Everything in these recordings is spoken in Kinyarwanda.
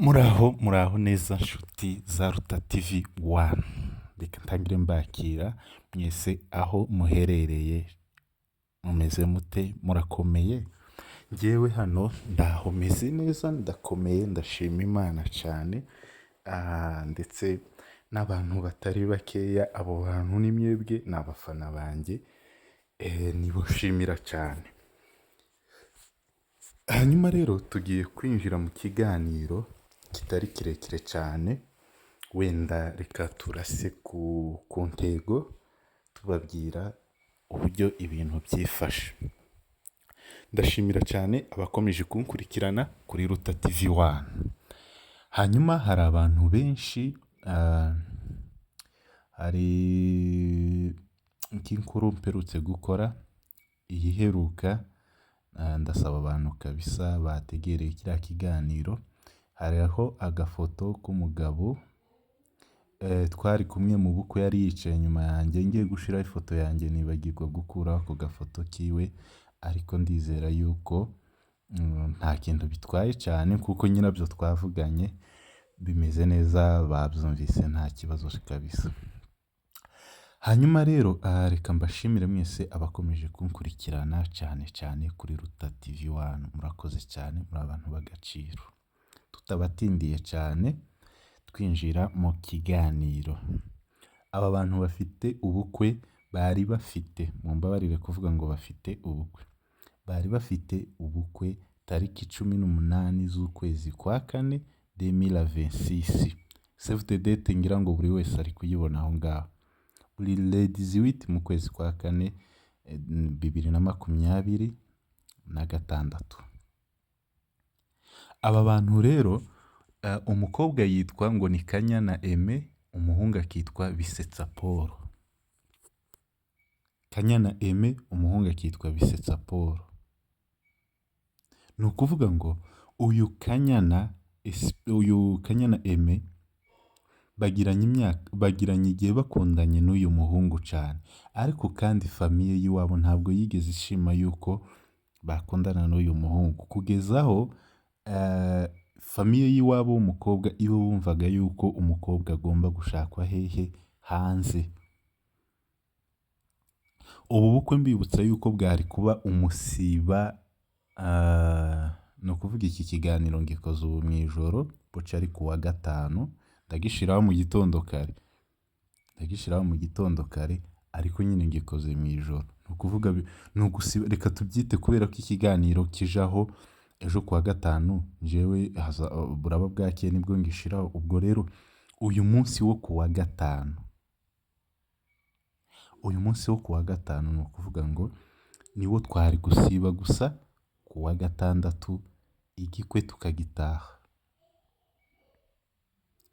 Muraho muraho neza nshuti za Ruta TV One, reka ntangire mbakira mwese aho muherereye, mumeze mute? Murakomeye? Njyewe hano ndaho meze neza, ndakomeye, ndashima Imana cyane, ndetse n'abantu batari bakeya, abo bantu ni mwebwe, ni abafana banjye, nibo nshimira cyane. Hanyuma rero tugiye kwinjira mu kiganiro kitari kirekire cyane, wenda reka turase ku ntego, tubabwira uburyo ibintu byifashe. Ndashimira cyane abakomeje kunkurikirana kuri Ruta TV One. Hanyuma hari abantu benshi, hari nk'inkuru mperutse gukora, iyiheruka, ndasaba abantu kabisa bategereye kiriya kiganiro, hariho agafoto k'umugabo twari kumwe mu bukwe, yari yicaye inyuma yanjye, ngiye gushiraho ifoto yanjye nibagirwa gukuraho ako gafoto kiwe, ariko ndizera yuko nta kintu bitwaye cyane kuko nyirabyo twavuganye bimeze neza, babyumvise nta kibazo kabisa. Hanyuma rero reka mbashimire mwese abakomeje kunkurikirana cyane cyane kuri Ruta TV One, murakoze cyane, muri abantu b'agaciro. Tutabatindiye cyane twinjira mu kiganiro. Aba bantu bafite ubukwe bari bafite, mumbabarire kuvuga ngo bafite ubukwe, bari bafite ubukwe tariki 18 z'ukwezi kwa kane 2026. Save the date, ngira ngo buri wese ari kuyibona aho ngaho. Buri le 18 mu kwezi kwa kane 2026. Aba bantu rero, umukobwa yitwa ngo ni Kanyana Aime, umuhungu akitwa Bisetsa Paul. Kanyana Aime, umuhungu akitwa Bisetsa Paul. Ni ukuvuga ngo uyu Kanyana Aime bagiranye imyaka, bagiranye igihe bakundanye n'uyu muhungu cyane, ariko kandi famille y'iwabo ntabwo yigeze ishima yuko bakundana n'uyu muhungu, kugeza aho famille y'iwabo w'umukobwa ibo bumvaga yuko umukobwa agomba gushakwa hehe? Hanze. Ubu bukwe mbibutsa yuko bwari kuba umusiba, ni ukuvuga iki kiganiro ngikoze ubu mu ijoro, buca ari ku wa gatanu, ndagishiraho mu gitondo kare, ndagishiraho mu gitondo kare, ariko nyine ngikoze mu ijoro. Ni ukuvuga ni ugusiba, reka tubyite kubera ko ikiganiro kijaho ejo ku wa gatanu, njyewe buraba bwakeye nibwo ngishiraho. Ubwo rero uyu munsi wo ku wa gatanu, uyu munsi wo ku wa gatanu ni ukuvuga ngo niwo twari gusiba gusa, ku wa gatandatu igikwe tukagitaha,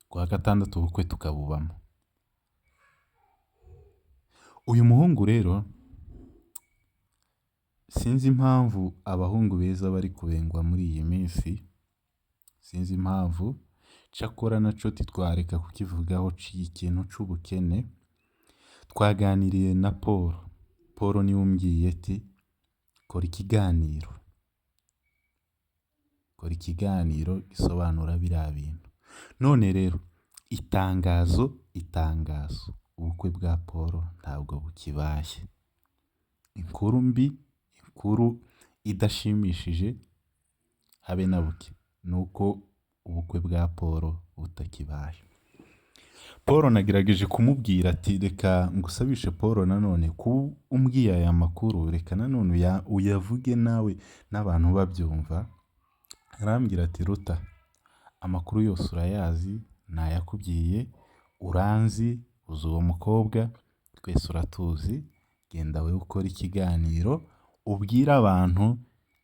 ku wa gatandatu ubukwe tukabubamo. Uyu muhungu rero sinzi impamvu abahungu beza bari kubengwa muri iyi minsi, sinzi impamvu, cyakora naco titwareka kukivugaho ikintu c'ubukene. Twaganiriye na Paul, Paul niwe umbwiye ati kora ikiganiro, kora ikiganiro gisobanura biriya bintu. None rero itangazo, itangazo, ubukwe bwa Paul ntabwo bukibaye. Inkuru mbi, inkuru idashimishije habe na buke, ni uko ubukwe bwa Paul butakibaye. Paul nagerageje kumubwira ati reka ngusabishe Paul nanone kuba umbwiye aya makuru, reka nanone uyavuge nawe n'abantu babyumva. Arambwira ati Ruta, amakuru yose urayazi, nayakubwiye, uranzi, uzi uwo mukobwa, twese uratuzi, genda wowe ukore ikiganiro, ubwire abantu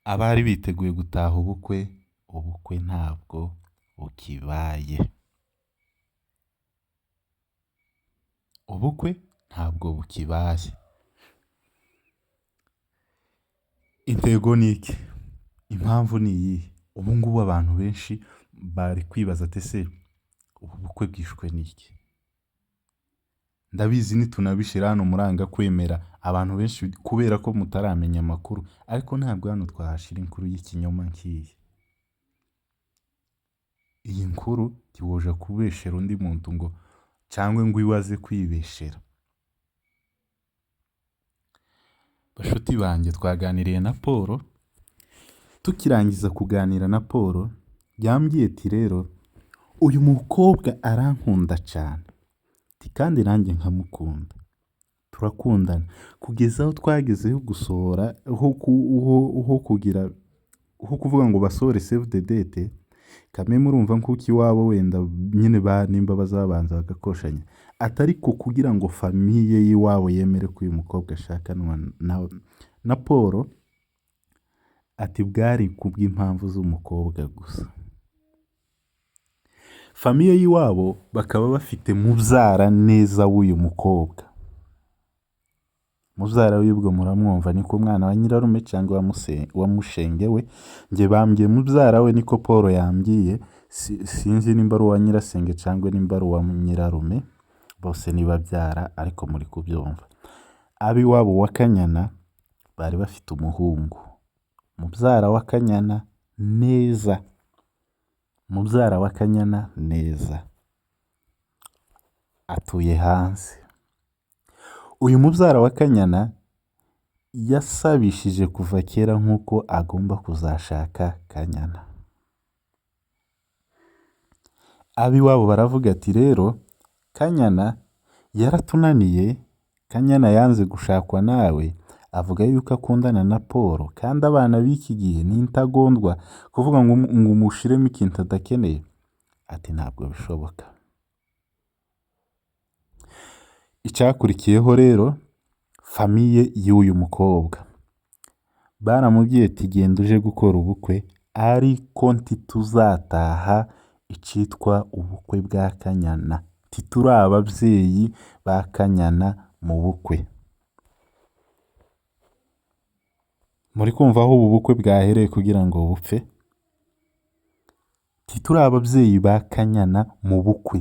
abari biteguye gutaha ubukwe, ubukwe ntabwo bukibaye. Ubukwe ntabwo bukibaye. Intego ni iki? Impamvu ni iyihe? Ubu ngubu abantu benshi bari kwibaza ati ese ubu bukwe bwishwe n'iki? Ndabizi nitunabishira hano muranga kwemera abantu benshi kubera ko mutaramenya amakuru, ariko ntabwo hano twahashira inkuru y'ikinyoma nk'iyi. Iyi nkuru ntiwoja kubeshera undi muntu ngo cyangwa ngo iwe aze kwibeshera. Bashuti banjye, twaganiriye na Paul. Tukirangiza kuganira na Paul, yambwiye ati rero uyu mukobwa arankunda cyane, ati kandi nanjye nkamukunda, turakundana kugeza aho twagezeho gusohora ho kugira ho kuvuga ngo basohore save the date. Kamwe murumva nk'uko iwabo wenda nyine ba nimba bazabanza bagakoshanya, atari ko kugira ngo famille y'iwabo yemere ko uyu mukobwa ashakanwa na Paul, ati bwari kubw'impamvu z'umukobwa gusa. Famille y'iwabo bakaba bafite mubyara neza w'uyu mukobwa. Mubyara w'ubwo muramwumva, niko umwana wa nyirarume cyangwa wa mushenge we. Njye bambwiye mubyara we, niko Paul yambwiye. Sinzi nimba ari uwa nyirasenge cyangwa nimba ari uwa nyirarume, bose ni babyara, ariko muri kubyumva. Ab'iwabo wa Kanyana bari bafite umuhungu, mubyara wa Kanyana neza, mubyara wa Kanyana neza atuye hanze. Uyu mubyara wa Kanyana yasabishije kuva kera nk'uko agomba kuzashaka Kanyana. Ab'iwabo baravuga ati rero Kanyana yaratunaniye, Kanyana yanze gushakwa nawe, avuga yuko akundana na Paul, kandi abana b'iki gihe ni intagondwa, kuvuga ngo umushiremo ikintu adakeneye, ati ntabwo bishoboka. Icyakurikiyeho rero, famille y'uyu mukobwa baramubwiye ati genda uje gukora ubukwe, ariko ntituzataha icyitwa ubukwe bwa Kanyana, ntituri ababyeyi ba Kanyana mu bukwe. Muri kumva aho ubu bukwe bwahereye kugira ngo bupfe? Ntituri ababyeyi ba Kanyana mu bukwe.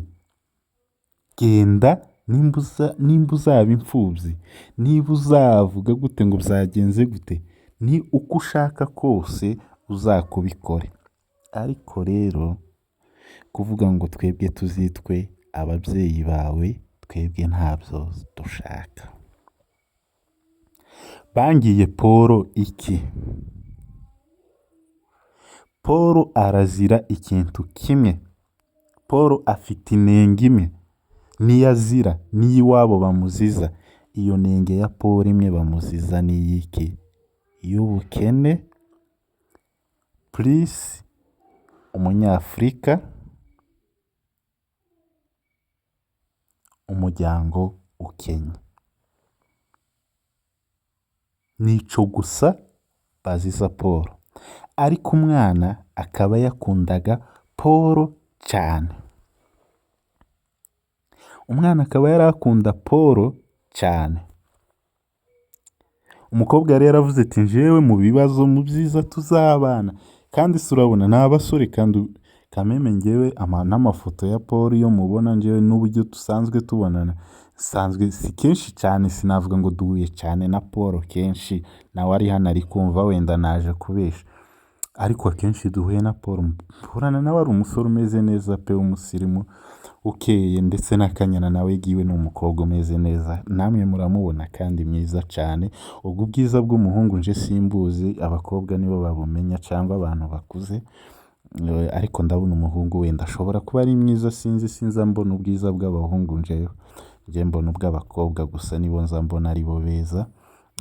Genda nimba uzaba imfubyi, niba uzavuga gute ngo byagenze gute, ni uko ushaka kose uzakubikore. Ariko rero kuvuga ngo twebwe tuzitwe ababyeyi bawe, twebwe ntabyo dushaka. Bangiye Paul iki? Paul arazira ikintu kimwe. Paul afite inenge imwe, niyo azira, niyo iwabo bamuziza. Iyo nenge ya Paul imwe bamuziza ni iyiki? Y'ubukene plus umunyafurika, umuryango ukennye. Nico gusa baziza Paul. Ariko umwana akaba yakundaga Paul cyane. Umwana akaba yarakunda Paul cyane. Umukobwa yari yaravuze ati njyewe mu bibazo mu byiza tuzabana, kandi se urabona ni abasore, kandi kameme njyewe n'amafoto ya Paul iyo mubona njyewe n'uburyo dusanzwe tubonana sanzwe si kenshi cyane, sinavuga ngo duhuye cyane na Paul kenshi, nawe ari hano ari kumva wenda naje kubesha, ariko akenshi duhuye na Paul mpurana nawe ari umusore umeze neza pe, w'umusirimu ukeye, ndetse na Kanyana nawe giwe ni umukobwa umeze neza, namwe muramubona kandi mwiza cyane. Ubwo ubwiza bw'umuhungu nje simbuzi, abakobwa nibo babumenya cyangwa abantu bakuze, ariko ndabona umuhungu wenda ashobora kuba ari mwiza, sinzi, sinza mbona ubwiza bw'abahungu njewe, nje mbona ubw'abakobwa gusa nibo nza mbona aribo beza,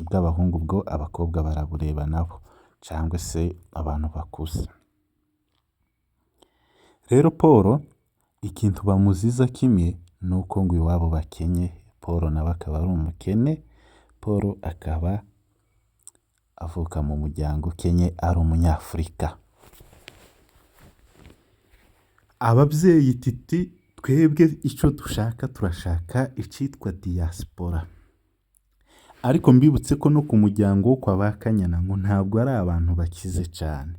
ubw'abahungu bwo abakobwa barabureba nabo cyangwa se abantu bakuze. Rero Paul ikintu bamuziza kimwe ni uko ngo iwabo bakenye, Paul nawe akaba ari umukene, Paul akaba avuka mu muryango ukenye, ari umunyafurika. Ababyeyi titi twebwe icyo dushaka turashaka icyitwa diaspora, ariko mbibutse ko no ku muryango wo kwa ba Kanyana ngo ntabwo ari abantu bakize cyane,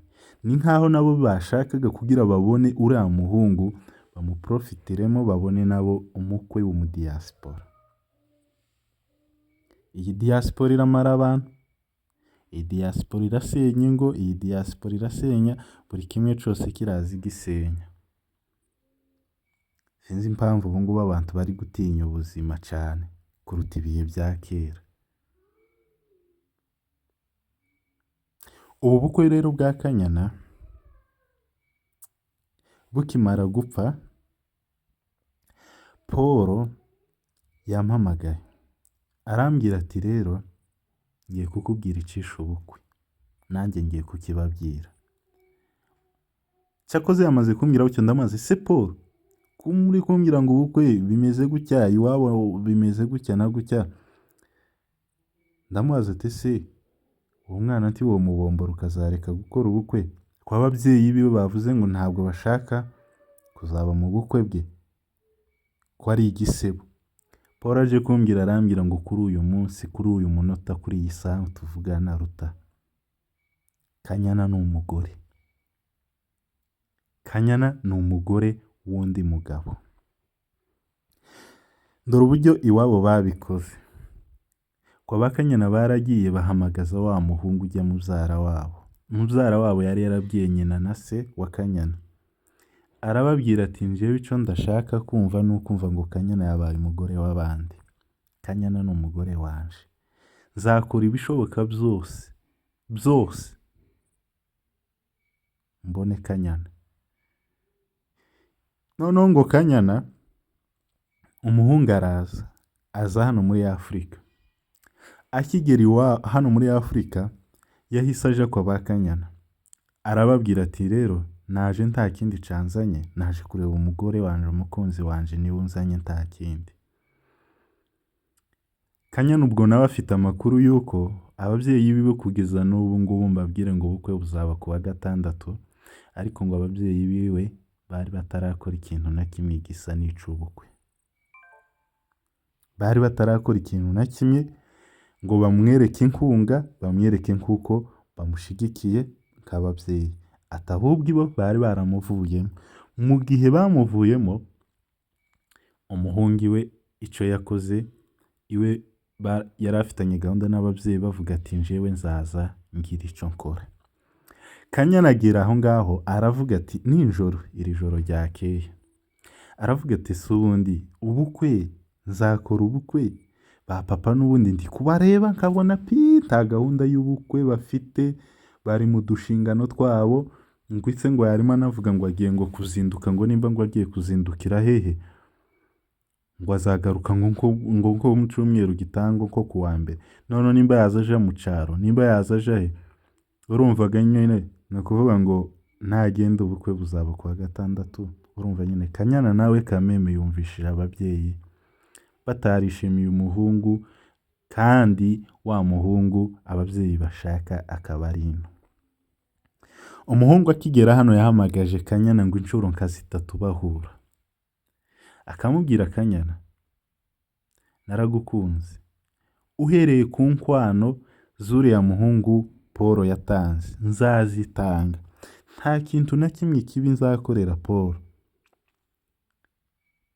ni nkaho nabo bashakaga kugira babone uriya muhungu bamuprofitiremo, babone nabo umukwe w'umudiaspora. Iyi diaspora iramara abantu, iyi diaspora irasenya ingo, iyi diaspora irasenya buri kimwe cyose kiraza igisenya. Sinzi impamvu ubu ngubu abantu bari gutinya ubuzima cyane kuruta ibihe bya kera. Ubu bukwe rero bwa Kanyana bukimara gupfa, Paul yampamagaye arambwira ati rero ngiye kukubwira icisha ubukwe, nanjye ngiye kukibabwira. Cyakoze yamaze kumbwira gutyo, ndamaze se Paul, ko muri kumbwira ngo ubukwe bimeze gutya, iwabo bimeze gutya na gutya. Ndamubaza ati se uwo mwana nti uwo mubombora ukazareka gukora ubukwe, ko ababyeyi biwe bavuze ngo ntabwo bashaka kuzaba mu bukwe bwe, ko ari igisebo. Paul aje kumbwira arambwira ngo kuri uyu munsi, kuri uyu munota, kuri iyi saha tuvugana Ruta, Kanyana ni umugore. Kanyana ni umugore w'undi mugabo. Dore uburyo iwabo babikoze. Kwa ba Kanyana baragiye bahamagaza wa muhungu ujya mubyara wabo. Mubyara wabo yari yarabwiye nyina na se wa Kanyana, arababwira ati njyewe icyo ndashaka kumva ni ukumva ngo Kanyana yabaye umugore w'abandi. Kanyana ni umugore wanje, nzakora ibishoboka byose byose mbone Kanyana. Noneho ngo Kanyana umuhungu araza, aza hano muri Afurika. Akigera iwa hano muri Afurika yahise aja kwa ba Kanyana, arababwira ati rero naje nta kindi canzanye, naje kureba umugore wanje, umukunzi wanje niwe unzanye nta kindi. Kanyana ubwo nawe afite amakuru y'uko ababyeyi biwe kugeza n'ubu ngubu mbabwire ngo ubukwe buzaba ku wa gatandatu, ariko ngo ababyeyi biwe bari batarakora ikintu na kimwe gisa n'ic'ubukwe. Bari batarakora ikintu na kimwe ngo bamwereke inkunga, bamwereke nk'uko bamushigikiye nk'ababyeyi. Ati ahubwo ibo bari baramuvuyemo. Mu gihe bamuvuyemo, umuhungu iwe icyo yakoze, iwe yari afitanye gahunda n'ababyeyi bavuga ati njyewe nzaza ngira icyo nkora. Kanyana agera aho ngaho aravuga ati nijoro, iri joro ryakeye, aravuga ati si ubundi ubukwe nzakora ubukwe, ba papa n'ubundi ndi kubareba nkabona pi nta gahunda y'ubukwe bafite, bari mu dushingano twabo. Ngwitse ngo yarimo anavuga ngo agiye ngo kuzinduka, ngo nimba ngo agiye kuzindukira hehe, ngo azagaruka ngo nko mu cyumweru gitangwa nko ku wa mbere. None nimba yaza aja mu cyaro, nimba yaza aja he, urumvaga nyine ni ukuvuga ngo ntagenda ubukwe buzaba ku wa gatandatu. Urumva nyine Kanyana nawe Kameme yumvishije ababyeyi batarishimiye umuhungu, kandi wa muhungu ababyeyi bashaka akaba ari ino. Umuhungu akigera hano yahamagaje Kanyana ngo inshuro nka zitatu bahura, akamubwira Kanyana naragukunze, uhereye ku nkwano z'uriya muhungu Paul yatanze nzazitanga, nta kintu na kimwe kibi nzakorera Paul.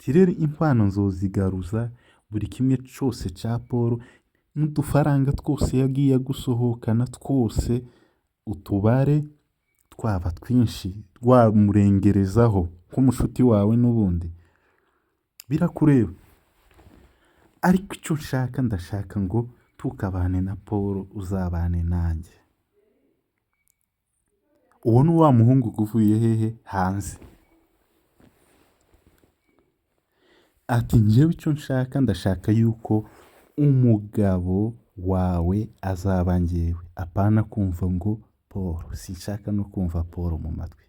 Rero inkwano nzozigaruza, buri kimwe cyose cya Paul n'udufaranga twose yagiye agusohokana twose utubare twaba twinshi rwamurengerezaho nk'umushuti wawe n'ubundi birakureba. Ariko icyo nshaka, ndashaka ngo ntukabane na Paul, uzabane nanjye. Uwo ni wa muhungu uvuye hehe? Hanze. Ati njyewe icyo nshaka, ndashaka yuko umugabo wawe azaba njyewe, apana kumva ngo Paul, sinshaka no kumva Paul mu matwi.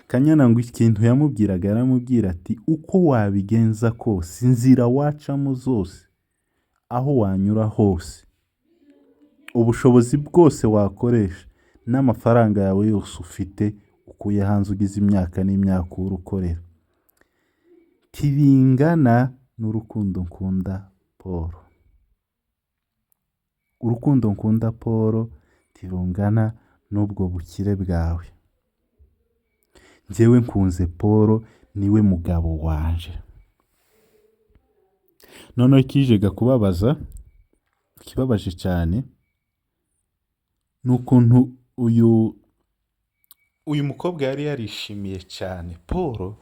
Kanyana ngo ikintu yamubwiraga, yaramubwira ati uko wabigenza kose, inzira wacamo zose, aho wanyura hose, ubushobozi bwose wakoresha n'amafaranga yawe yose ufite ukuye hanze ugize imyaka n'imyaka ukorera, ntibingana n'urukundo nkunda Paul. Urukundo nkunda Paul ntirungana n'ubwo bukire bwawe. Njyewe nkunze Paul, niwe mugabo wanje. Noneho ikijega kubabaza, ikibabaje cyane ni ukuntu uyu mukobwa yari yarishimiye cyane Paul.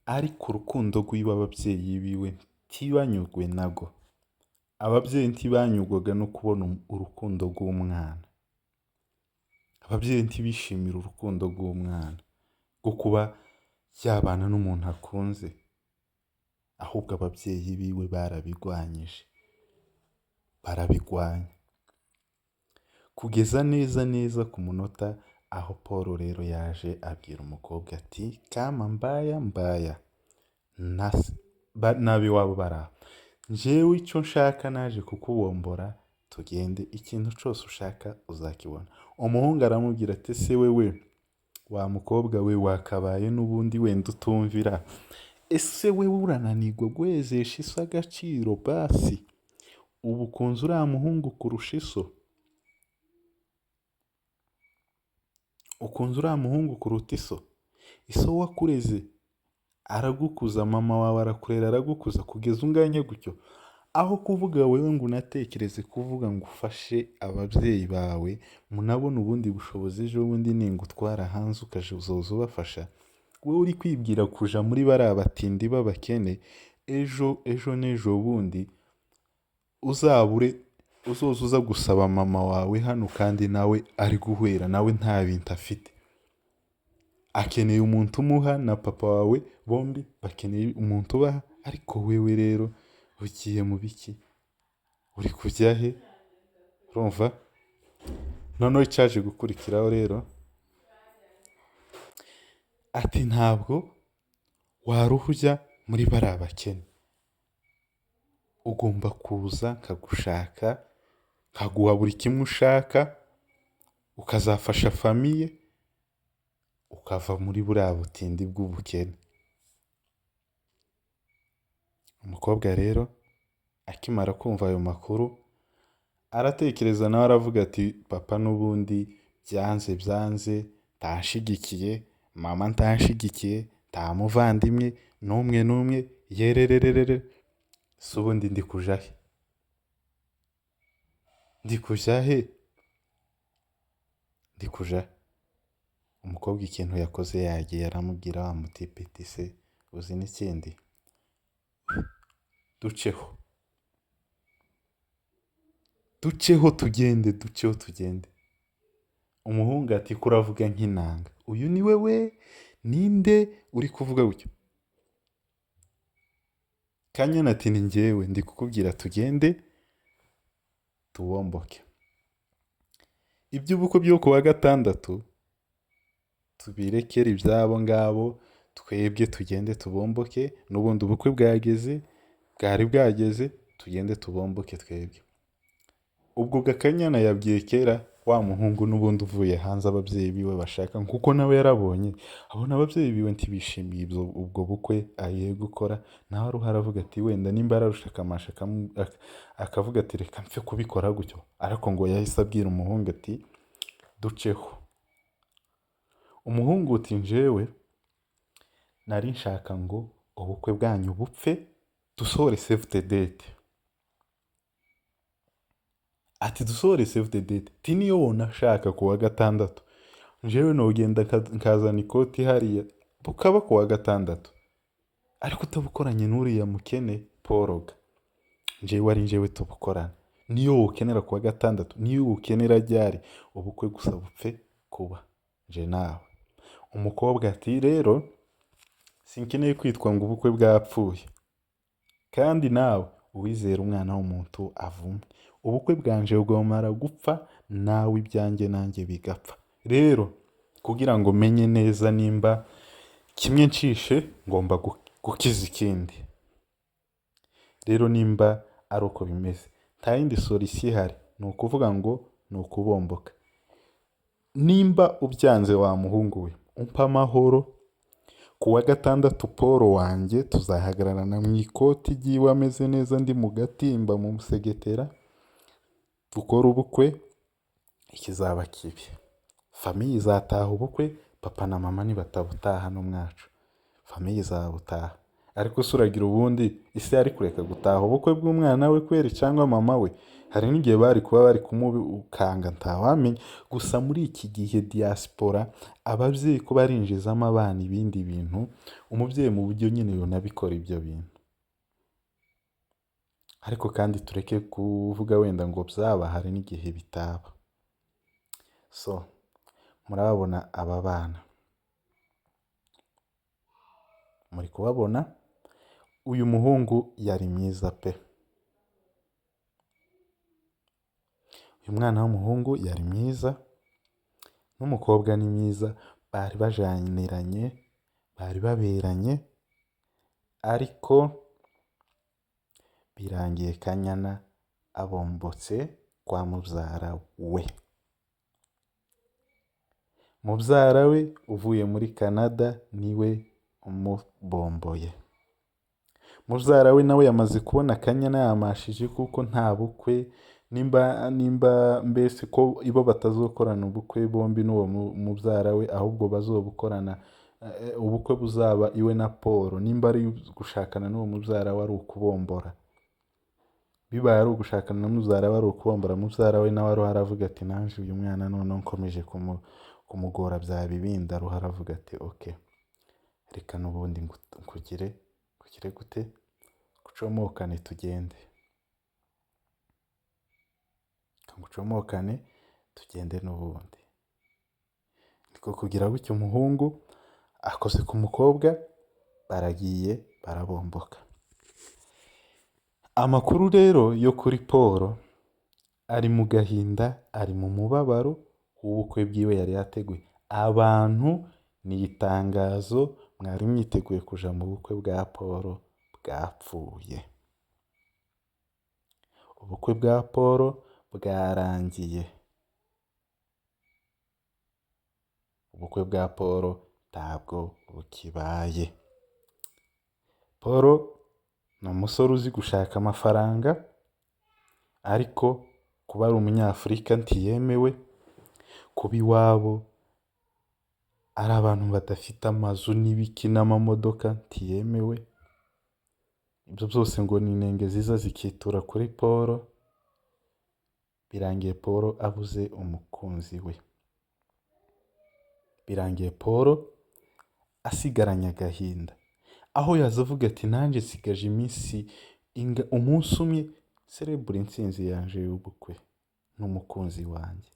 Ariko urukundo rw'iwe ababyeyi biwe ntibanyurwe nago. Ababyeyi ntibanyurwaga no kubona urukundo rw'umwana. Ababyeyi ntibishimira urukundo rw'umwana rwo kuba yabana n'umuntu akunze, ahubwo ababyeyi biwe barabigwanyije, barabigwanya kugeza neza neza ku munota aho Paul rero yaje abwira umukobwa ati kama mbaya mbaya n'ab'iwabo bari aho, njyewe icyo nshaka naje kukubombora, tugende, ikintu cyose ushaka uzakibona. Umuhungu aramubwira ati ese wewe wa mukobwa we wakabaye n'ubundi wenda utumvira, ese wewe urananirwa guhezesha iso agaciro basi, ubu ukunze uriya muhungu kurusha iso, ukunze uriya muhungu kuruta iso, iso wakureze aragukuza, mama wawe arakurera aragukuza kugeza unganye gutyo, aho kuvuga wewe ngo unatekereze kuvuga ngo ufashe ababyeyi bawe munabona ubundi bushobozi ejo bundi ningutwara hanze ukazoza ubafasha, wowe uri kwibwira kuja muri bariya batindi b'abakene, ejo ejo n'ejo bundi uzabure uzoza uza gusaba mama wawe hano kandi nawe ari guhwera, nawe nta bintu afite, akeneye umuntu umuha na papa wawe bombi bakeneye umuntu ubaha, ariko wewe rero ugiye mu biki, uri kujya he? Urumva? Noneho icyaje gukurikiraho rero, ati ntabwo waruha ujya muri bariya bakene, ugomba kuza nkagushaka, nkaguha buri kimwe ushaka, ukazafasha famille, ukava muri buriya butindi bw'ubukene. Umukobwa rero akimara kumva ayo makuru aratekereza nawe aravuga ati papa n'ubundi byanze byanze, ntanshigikiye, mama ntanshigikiye, nta muvandimwe n'umwe n'umwe, yerererere, si ubundi ndi kuja he? Ndi kuja he? Ndi kuja he? Umukobwa ikintu yakoze yagiye aramubwira wa mutipe ati se uzi n'ikindi, duceho, duceho tugende, duceho tugende. Umuhungu ati ko uravuga nk'inanga, uyu ni wewe, ninde uri kuvuga gutyo? Kanyana ati ni njyewe ndi kukubwira tugende tubomboke. Iby'ubukwe byo ku wa gatandatu tubirekere iby'abo ngabo, twebwe tugende tubomboke, n'ubundi ubukwe bwageze, bwari bwageze, tugende tubomboke twebwe. Ubwo Gakanyana yabwiye kera wa muhungu n'ubundi uvuye hanze ababyeyi biwe bashaka, kuko nawe yarabonye abona ababyeyi biwe ntibishimiye ubwo bukwe agiye gukora, nawe aruha aravuga ati wenda nimba ararusha akamasha akavuga ati reka mpfe kubikora gutyo, ariko ngo yahise abwira umuhungu ati duceho. Umuhungu uti njyewe nari nshaka ngo ubukwe bwanyu bupfe dusohore save the date. Ati dusohore save the date, ti niyo wona ashaka ku wa gatandatu, njyewe nogenda nkazana ikoti hariya bukaba ku wa gatandatu, ariko utabukoranye n'uriya mukene Paul ga, njyewe ari njyewe tubukorana, niyo wokenera ku wa gatandatu, niyo wokenera ryari, ubukwe gusa bupfe kuba nje nawe. Umukobwa ati rero sinkeneye kwitwa ngo ubukwe bwapfuye, kandi nawe uwizera umwana w'umuntu avumwe, ubukwe bwanje bwomara gupfa nawe ibyanjye nanjye bigapfa. Rero kugira ngo menye neza nimba kimwe ncishe ngomba gukiza ikindi. Rero nimba ari uko bimeze nta yindi solution ihari, ni ukuvuga ngo ni ukubomboka. Nimba ubyanze wa muhungu we, umpa amahoro, ku wa gatandatu Paul wanjye tuzahagararana mu ikoti ry'iwe ameze neza, ndi mu gatimba mu musegetera, dukore ubukwe, ikizaba kibi. Famille izataha ubukwe, papa na mama nibatabutaha no mwacu, famille izabutaha. Ariko se uragira ubundi ise yari kureka gutaha ubukwe bw'umwana we kweri, cyangwa mama we? Hari n'igihe bari kuba bari kumukanga, ntawamenya. Gusa muri iki gihe diaspora, ababyeyi ko barinjizamo abana ibindi bintu, umubyeyi mu buryo nyine yonabikora ibyo bintu. Ariko kandi tureke kuvuga wenda ngo byaba, hari n'igihe bitaba. So murababona aba bana, muri kubabona, uyu muhungu yari mwiza pe. Uyu mwana w'umuhungu yari mwiza, n'umukobwa ni mwiza, bari bajaniranye, bari baberanye, ariko birangiye Kanyana abombotse kwa mubyara we. Mubyara we uvuye muri Canada niwe umubomboye. Mubyara we nawe yamaze kubona Kanyana yamashije, kuko nta bukwe, nimba mbese ko ibo batazokorana ubukwe bombi n'uwo mubyara we, ahubwo bazobukorana ubukwe buzaba iwe na Paul. Nimba ari gushakana n'uwo mubyara we ari ukubombora, bibaye ari ugushakana na mubyara we ari ukubombora, mubyara we nawe aruha aravuga ati nanje uyu mwana noneho nkomeje kumugora bya bibindi. Aruha aravuga ati ok, reka n'ubundi nkugire kugire gute, gucomokane tugende, ngucomokane tugende n'ubundi. Niko kugira gutyo, umuhungu akoze ku mukobwa, baragiye barabomboka. Amakuru rero yo kuri Paul, ari mu gahinda, ari mu mubabaro w'ubukwe bwiwe yari yateguye. Abantu ni itangazo, mwari mwiteguye kuja mu bukwe bwa Paul bwapfuye. Ubukwe bwa Paul bwarangiye. Ubukwe bwa Paul ntabwo bukibaye. Paul ni umusore uzi gushaka amafaranga, ariko kuba ari umunyafurika ntiyemewe, kuba iwabo ari abantu badafite amazu n'ibiki n'amamodoka ntiyemewe. Ibyo byose ngo ni inenge ziza zikitura kuri Paul. Birangiye Paul abuze umukunzi we. Birangiye Paul asigaranye agahinda, aho yaza avuga ati nanjye nsigaje iminsi umunsi umwe serebure intsinzi yanje y'ubukwe n'umukunzi wanjye.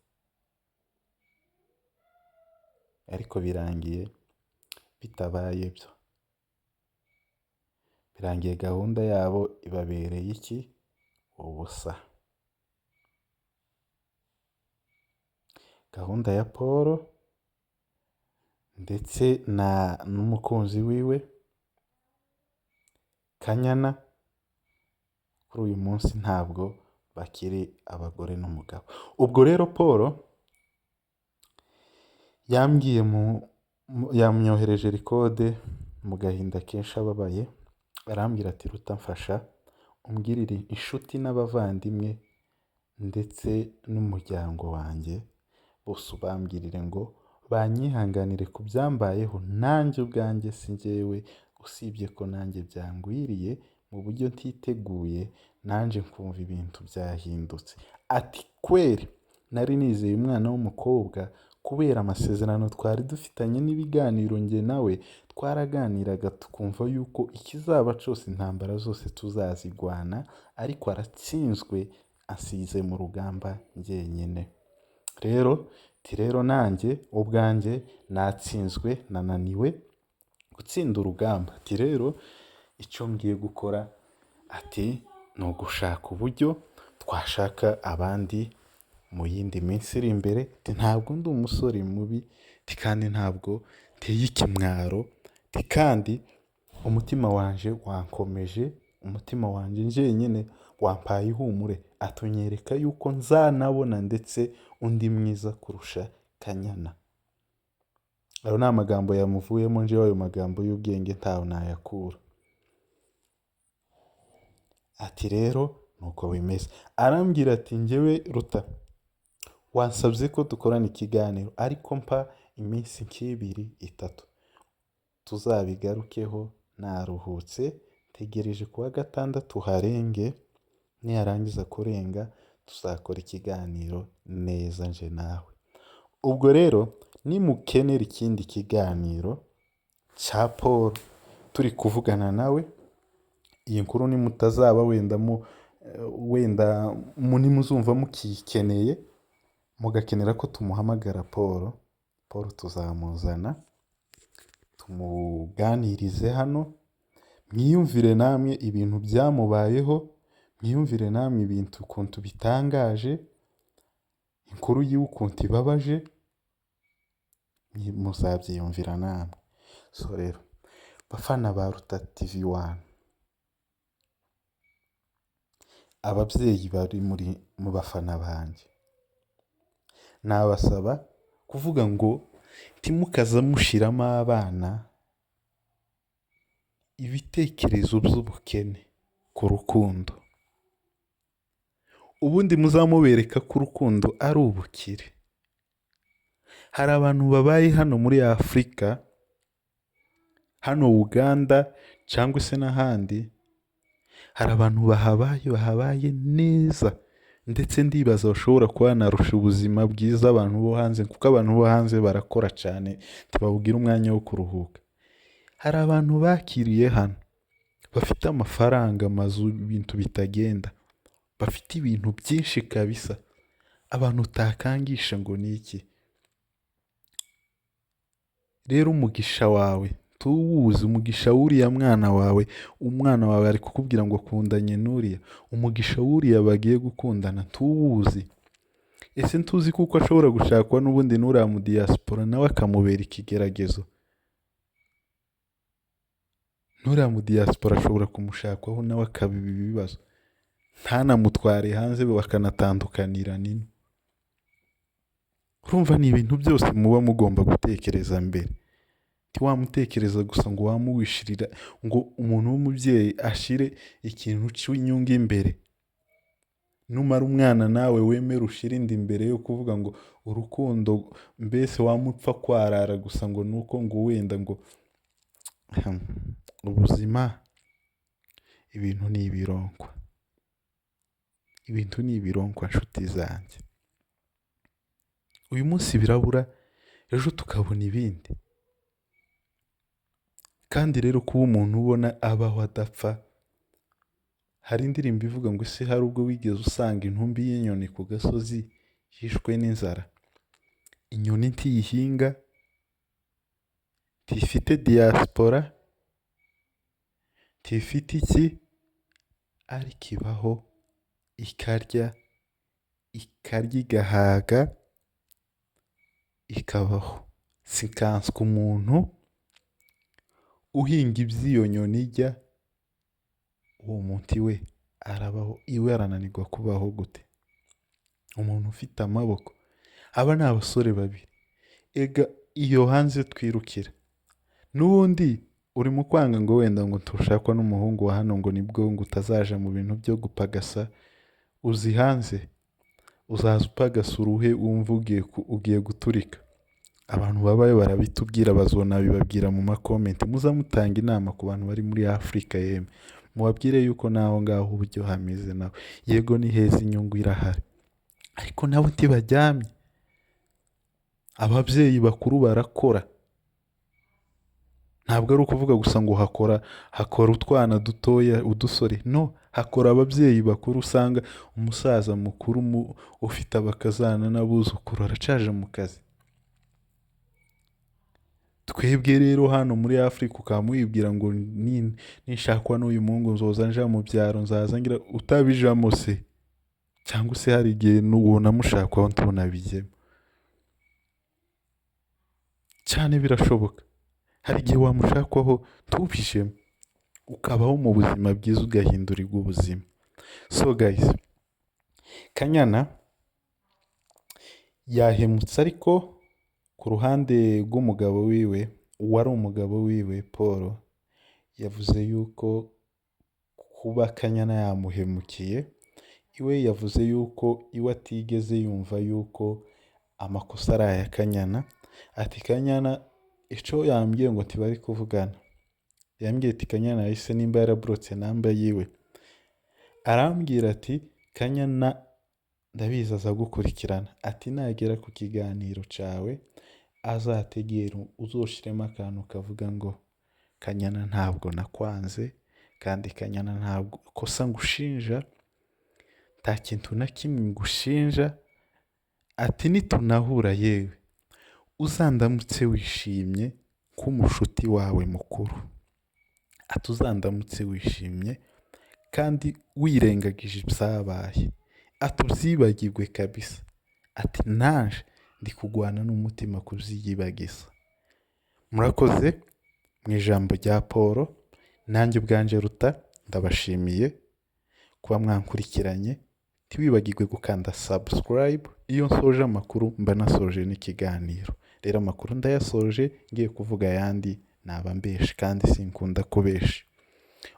Ariko birangiye bitabaye byo. Birangiye gahunda yabo ibabereye iki? Ubusa. Gahunda ya Paul ndetse na n'umukunzi wiwe Kanyana, kuri uyu munsi ntabwo bakiri abagore n'umugabo. Ubwo rero Paul yambwiye yamyohereje rikode mu gahinda kenshi ababaye, arambwira ati Ruta mfasha umbwirire inshuti n'abavandimwe ndetse n'umuryango wanjye bose, ubambwirire ngo banyihanganire ku byambayeho, nanjye ubwanjye si njyewe, usibye ko nanjye byangwiriye mu buryo ntiteguye, nanjye nkumva ibintu byahindutse. Ati kweri nari nizeye umwana w'umukobwa kubera amasezerano twari dufitanye n'ibiganiro njye nawe twaraganiraga, tukumva yuko ikizaba cyose intambara zose tuzazigwana, ariko aratsinzwe asize mu rugamba njyenyine. Rero ti rero nanjye ubwanjye natsinzwe, nananiwe gutsinda urugamba. Ati rero icyo ngiye gukora, ati ni ugushaka uburyo twashaka abandi mu yindi minsi iri imbere. Ati ntabwo ndi umusore mubi, ati kandi ntabwo nteye ikimwaro, ati kandi umutima wanje wankomeje, umutima wanje njyenyine wampaye ihumure, atunyereka yuko nzanabona ndetse undi mwiza kurusha Kanyana. Ayo ni amagambo yamuvuyemo, njyewe ayo magambo y'ubwenge ntawe nayakura. Ati rero nuko bimeze. Arambwira ati njyewe Ruta wansabye ko dukorana ikiganiro, ariko mpa iminsi nk'ibiri itatu tuzabigarukeho Naruhutse, ntegereje kuwa gatandatu harenge, niharangiza kurenga tuzakora ikiganiro neza nje nawe. Ubwo rero nimukenera ikindi kiganiro cya Paul turi kuvugana nawe, iyi nkuru nimutazaba wenda mu wenda nimuzumva mukiyikeneye, mugakenera ko tumuhamagara Paul, Paul tuzamuzana tumuganirize hano, mwiyumvire namwe ibintu byamubayeho, mwiyumvire namwe ibintu ukuntu bitangaje, inkuru yiwe ukuntu ibabaje, muzabyiyumvira namwe. So rero bafana ba Ruta TV One, ababyeyi bari muri mu bafana banjye, nabasaba kuvuga ngo ntimukaza mushiramo abana ibitekerezo by'ubukene ku rukundo. Ubundi muzamubereka ko urukundo ari ubukire. Hari abantu babaye hano muri Afurika, hano Uganda cyangwa se n'ahandi, hari abantu bahabaye neza, ndetse ndibaza bashobora kuba banarusha ubuzima bwiza abantu bo hanze, kuko abantu bo hanze barakora cyane ntibawugira umwanya wo kuruhuka. Hari abantu bakiriye hano bafite amafaranga, amazu, ibintu bitagenda, bafite ibintu byinshi kabisa, abantu utakangisha ngo ni iki. Rero umugisha wawe tuwuzi, umugisha w'uriya mwana wawe, umwana wawe ari kukubwira ngo akundanye n'uriya, umugisha w'uriya bagiye gukundana tuwuzi. Ese ntuzi kuko ashobora gushakwa n'ubundi n'uriya mu diaspora nawe akamubera ikigeragezo? N'uriya mu diaspora ashobora kumushakwaho nawe akaba ibi bibazo, ntanamutware hanze bakanatandukanira nino. Urumva ni ibintu byose muba mugomba gutekereza mbere. Ntiwamutekereza gusa ngo wamuwishirira, ngo umuntu w'umubyeyi ashire ikintu cy'inyungu imbere. Numara umwana nawe wemere ushire inda imbere yo kuvuga ngo urukundo, mbese wamupfa kwarara gusa ngo nuko ngo wenda ngo ubuzima, ibintu ni ibironkwa. Ibintu ni ibironkwa nshuti zanjye. Uyu munsi birabura, ejo tukabona ibindi. Kandi rero kuba umuntu ubona abaho adapfa, hari indirimbo ivuga ngo ese hari ubwo wigeze usanga intumbi y'inyoni ku gasozi yishwe n'inzara? Inyoni ntiyihinga, ntifite diaspora, ntifite iki, ariko ibaho ikarya, ikarya igahaga, ikabaho. Sikanswe umuntu uhinga iby'iyo nyoni ijya, uwo muntu iwe arabaho, iwe arananirwa kubaho gute? Umuntu ufite amaboko. Aba ni abasore babiri. Ega iyo hanze twirukira, n'ubundi uri mu kwanga ngo wenda ngo ntushakwa n'umuhungu wa hano ngo nibwo ngo utazaja mu bintu byo gupagasa, uzi hanze uzaza upagasa uruhe wumva ugiye guturika. Abantu babayo barabitubwira, bazonabibabwira mu makomenti. Muza mutanga inama ku bantu bari muri Afurika yemwe, mubabwire yuko naho ngaho uburyo hameze naho yego ni heza, inyungu irahari, ariko nabo ntibajyamye. Ababyeyi bakuru barakora, ntabwo ari ukuvuga gusa ngo hakora utwana dutoya udusore, no hakora ababyeyi bakuru. Usanga umusaza mukuru ufite abakazana n'abuzukuru aracaje mu kazi. Twebwe rero hano muri Afurika ukaba wibwira ngo nishakwa n'uyu muhungu nzoza nja mu byaro, nzaza ngira, utabijamo se, cyangwa se hari igihe wonamushakwaho ntunabijyemo cyane, birashoboka. Hari igihe wamushakwaho ntubijemo, ukabaho mu buzima bwiza, ugahindurirwa ubuzima. So guys, Kanyana yahemutse, ariko ku ruhande rw'umugabo wiwe, uwari umugabo wiwe Paul, yavuze yuko kuba Kanyana yamuhemukiye, iwe yavuze yuko iwe atigeze yumva yuko amakosa ari aya Kanyana. Ati Kanyana icyo yambwiye ngo ntibari kuvugana, Yambwiye ati Kanyana yahise nimba yaraburotse namba yiwe. Arambwira ati Kanyana ndabizi aza gukurikirana, ati nagera ku kiganiro cyawe azategera uzoshiremo akantu kavuga ngo Kanyana ntabwo nakwanze, kandi Kanyana ntabwo kosa ngushinja, nta kintu na kimwe ngushinja, ati nitunahura yewe uzandamutse wishimye nk'umushuti wawe mukuru, ati uzandamutse wishimye kandi wirengagije ibyabaye, ati ubyibagirwe kabisa, ati naje ndi kurwana n'umutima kubyiyibagiza. Murakoze mu ijambo rya Paul, nanjye ubwanjye Ruta ndabashimiye kuba mwankurikiranye, ntiwibagirwe gukanda subscribe, iyo nsoje amakuru mba nasoje n'ikiganiro. Rero amakuru ndayasoje, ngiye kuvuga ayandi naba mbeshe kandi sinkunda kubesha.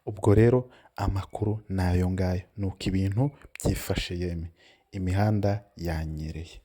Ubwo rero amakuru ni ayo ngayo, ni uko ibintu byifashe yemwe, imihanda yanyereye.